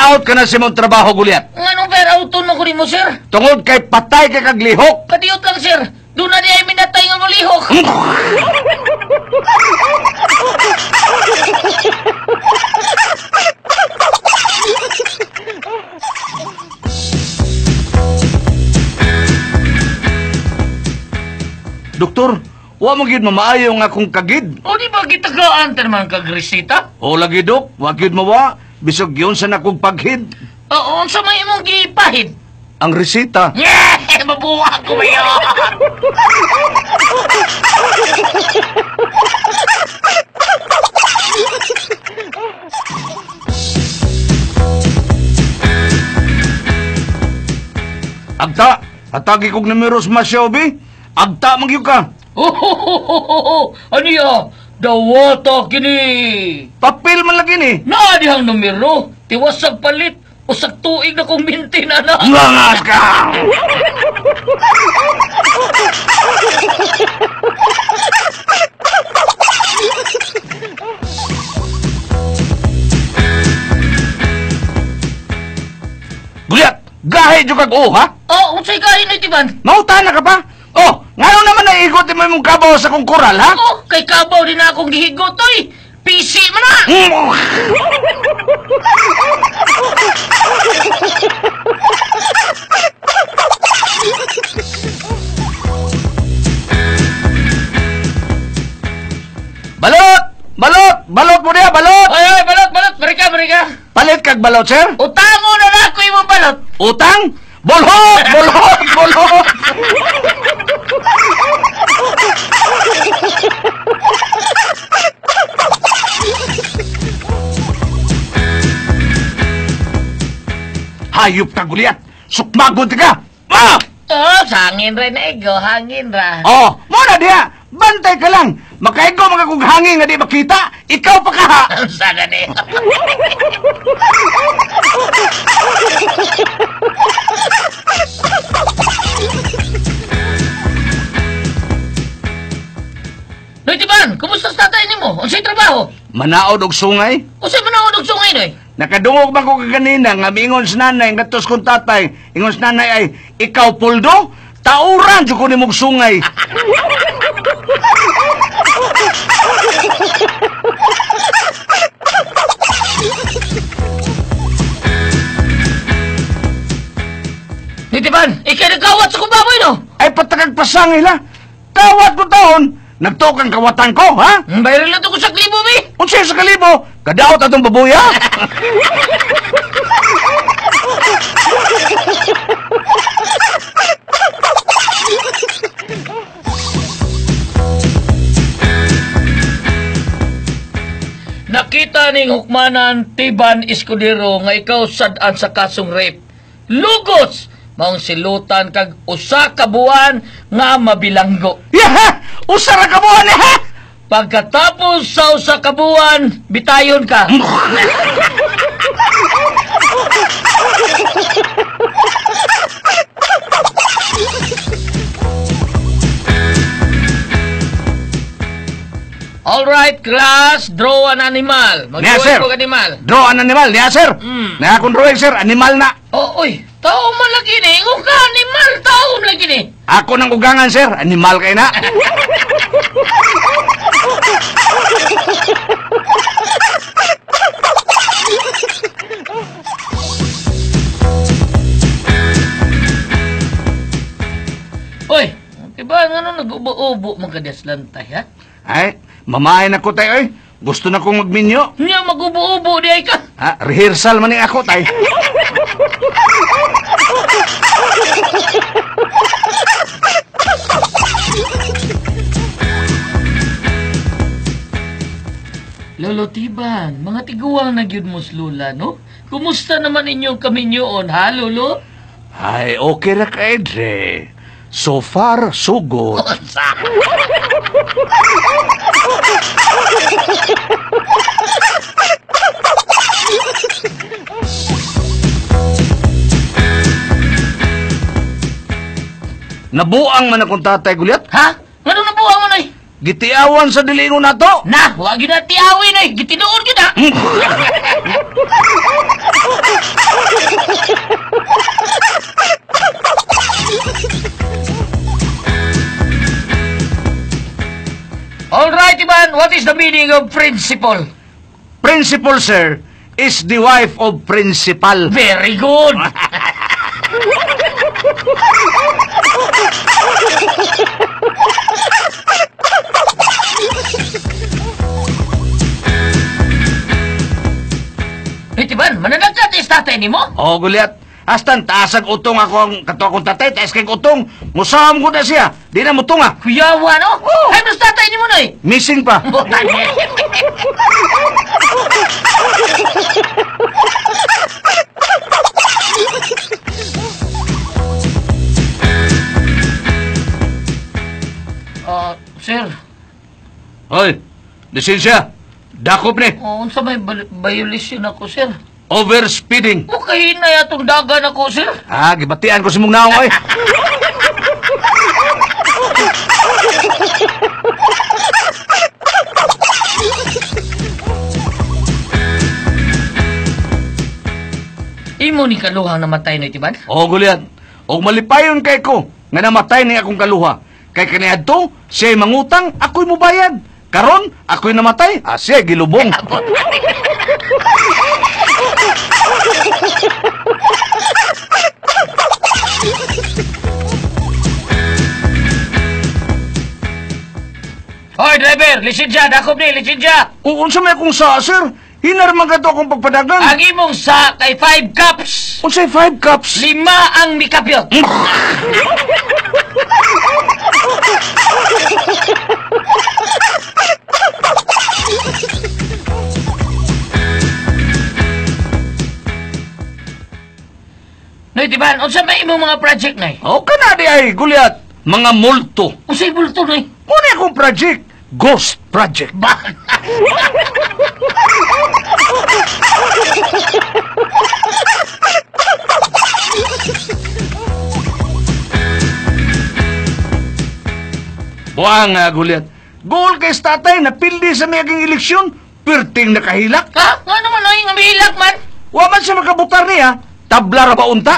out ka na sa imong trabaho, Gulyat. Nganong fair out mo ko nimo, sir? Tungod kay patay ka kaglihok. Kadiyot lang, sir. Doon na niya ay minatay nga malihok. Doktor, wa mo gyud mamaayo nga akong kagid. O di ba gitagaan ta naman kag resita? O lagi, Dok, wa gyud mawa. Bisag yun sa nakong paghid. Oo, unsa may imong gipahid? Ang resita. Yeah! Mabuha ko ba yun? Agta, hatagi kog numero sa Masyobi. Agta man gyud ka. Oh, ano ya? Dawata kini. Papel man lagi ni. Naa dihang numero. Tiwasag palit. Usag tuig na kong minti na na. Langas ka! Gulyat! Gahi jud kag o, ha? Oh, unsay gahi na tiban? Mauta na ka pa? Oh, ngano naman naigot mo imong kabaw sa kong koral, ha? Oh, kay kabaw din na akong gihigot, oy. PC man na! Balot! Balot! Balot mo niya! Balot! Ay, ay, balot, balot! Barika, barika! Palit kag balot, sir? Utango na na ako imong balot! Utang? Bolhot! Bolhot! Bolhot! Hayop ka, Gulyat! Sukmagod ka! Ah! Oh, hangin ra na ego, hangin ra. Oh, muna diha! Bantay ka lang! Makaigo mga kong hangin nga di makita! Ikaw pa kaha! Sana ni. Noy, Tiban, kumusta sa tatay nimo? Unsay trabaho? Manaod og sungay? Unsay manaod og sungay, Noy? Nakadungog man ko kaganina nga miingon sa nanay ngadtos kong tatay. Ingon sa nanay ay, ikaw puldo? Tauran jud ko nimog sungay. Noy, Tiban, ikay nagkawat sa kong baboy, no? Ay patakag pasangil, ha? Kawat ko taon! Nagtukang kawatan ko, ha? Bayran lang to ko sa kalibo, bi! Unsay sa kalibo? Kadaot atong baboy, ha? Nakita ning hukmanan Tiban Escudero nga ikaw sad-an sa kasong rape. Lugos! Maong silutan kag usa ka buwan nga mabilanggo. Yeah! Usa ra ka buwan, ha? Pagkatapos sa usa ka buwan, bitayon ka. All right, class, draw an animal. Niya, sir. Mag-drawing ko animal. Draw an animal, niya, sir. Na akong drawing, sir, animal na. Oh, oy, tao man lagi ni. Ingon ka, animal, tao man lagi ni. Ako nang ugangan, sir. Animal kay na. Oy, diba nga nung nag-ubo-ubo man ka deslantay, ha? Ay, mamahay na ko tayo, oy. Gusto na kong magminyo. Nya, mag-ubo-ubo di ay ka. Ha, rehearsal man ni ako, tay. Lolo Tiban, mga tiguang na gyud mo lula, no? Kumusta naman inyong kaminyoon, ha, Lolo? Ay, okay ra ka, Edre. So far, so good. Nabuang man akong tatay, Gulyat. Ha? Ngano nabuang man, oy? Gitiawan sa dilingon nato. Na, wag yun na tiawin, oy. Gitinuon gyud, ha? All right, Ivan, what is the meaning of principle? Principal, sir, is the wife of principal. Very good. Hey, Tiban, mananagkat is tatay ni mo? Oh, Goliath. Astan, taasag utong ako ang kato akong tatay, taas kay utong. Musaham ko na siya. Di na mo tunga. Kuyawa, no? Oh. Ay, mas tatay ni mo na eh. Missing pa. Butan eh. Ah, sir, Hoy, lisensya. Dakop ni. oh, unsa may violation ako, sir? Overspeeding. Okay na yatong dagan ako, sir. Ah, gibatian ko si mong naong, oy. Imo ni kaluhang namatay na itiban? Oh, Goliath. Og malipayon kay ko nga namatay ni akong kaluha. Kay kaniadto, siya'y mangutang, ako'y mubayad. Karon, ako'y namatay, ah, siya'y gilubong. Hoy, driver, lisensya, dakop ni, lisensya. O, unsa may akong saa, sir? Hinar man kato akong pagpadagan. Ang imong sa kay 5 cups. Unsay 5 cups? 5 ang mikapyo. Noy, Tiban, unsa may imong mga project nay? O kana di ay, Goliath. Mga multo. Unsay bulto nay? Muna akong project. Ghost Project. Ba? Buang nga, Goliath. Goal kay tatay, napildi sa miyaging eleksyon. Pirting nakahilak. Ha? Nga naman ay, nga mihilak man. Wa man siya makabutar niya. Tabla ra ba unta?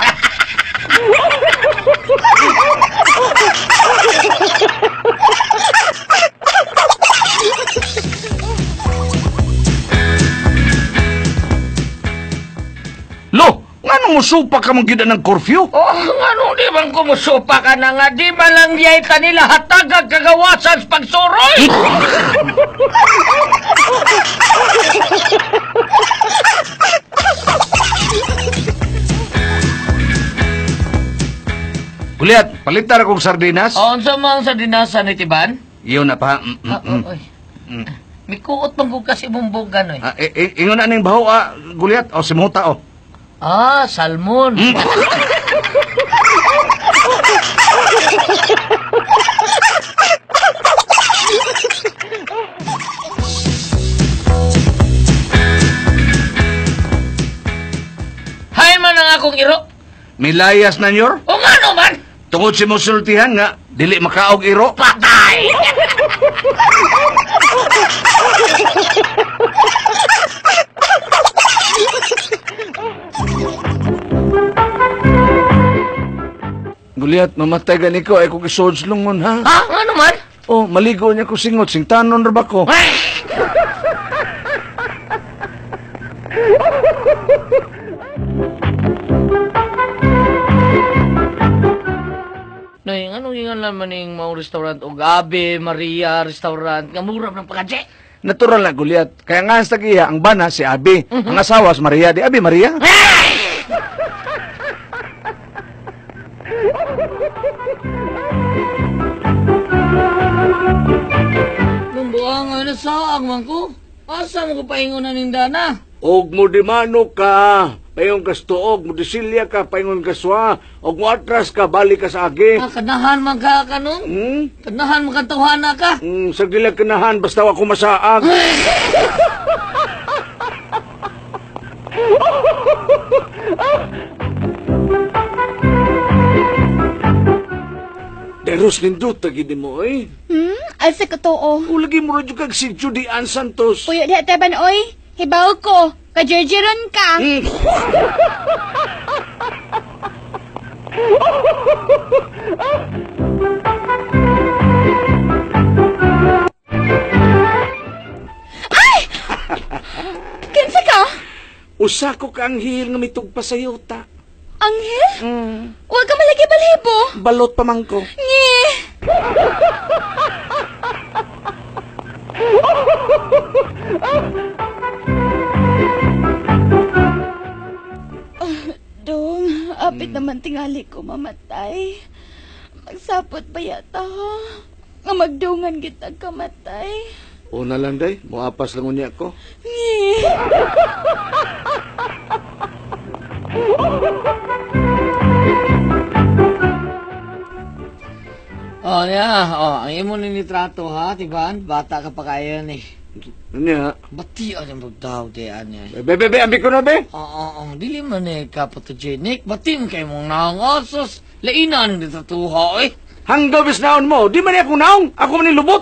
Lo, nganong musupa ka mong gyud ng curfew? Oh, nga di man kumusupa ka na nga, di man lang yay kanila hatagag kagawasan sa pagsuroy! Goliath, palitar akong sardinas. Oh, unsa man sa dinasa ni Tiban? Iyon na pa. Mm, mm, Ah, mm. oy. Mikuot man gud kasi imong bugan oy. Ah, ingon na ning baho, ah, Goliath. O, simuta, oh. Ah, salmon. Hay man ang akong iro. Milayas na nyor. O nga no man. Tungod si musultihan nga, dili makaog iro. Patay! Goliath, mamatay gani ko ay kung isuod lungon ha. Ha? Nga naman? Oh, maligo niya ko singot, singtanon ra ba ko? Ay! Nay, anong ingan naman ning mao restaurant og Ave Maria restaurant nga mura ng pagkadye? Natural na Goliath. Kaya nga sa tagiya, ang bana si Abi, ang asawa si Maria, di Abi Maria. Nung buang ay nasaag man ko. Asa mo ko paingon na ning dana? Og mo dimano ka, paingon ka sa tuog, mo disilya ka, paingon ka swa, og mo atras ka, balik ka sa agi. Ah, kanahan man ka kanong? Hmm? Kanahan man ka tawhana ka? Sa gila kanahan, basta ako masaag. Deros nindot, tagidi mo, eh. Alsa ka too. Ulagi mo radyo kag si Judy Ann Santos. Puyo diha taban oy. Hibaw ko. Kajerjeron ka. Usa ko ka anghel nga mitugpa sa yuta. Anghel? Wa ka malagi balhibo. Balot pa man ko. Ngi. Ah, Dong, apit naman tingali ko mamatay. Magsapot ba yata, ha? Nga magdungan kita kamatay. Una lang day, muapas lang unya ko. Ngi. Oh, niya. Oh, ang imo ni nitrato ha, Tiban. Bata ka pa kayo ni. Nya. Bati ang magdaw di ani. Be be be, ambi ko na be. Oo, oo, dili man eh ka photogenic. Bati mo kay mong naong osos. Laina ang nitratuha eh. Hanggaw bis naon mo, di man ni ako naong, ako man ni lubot.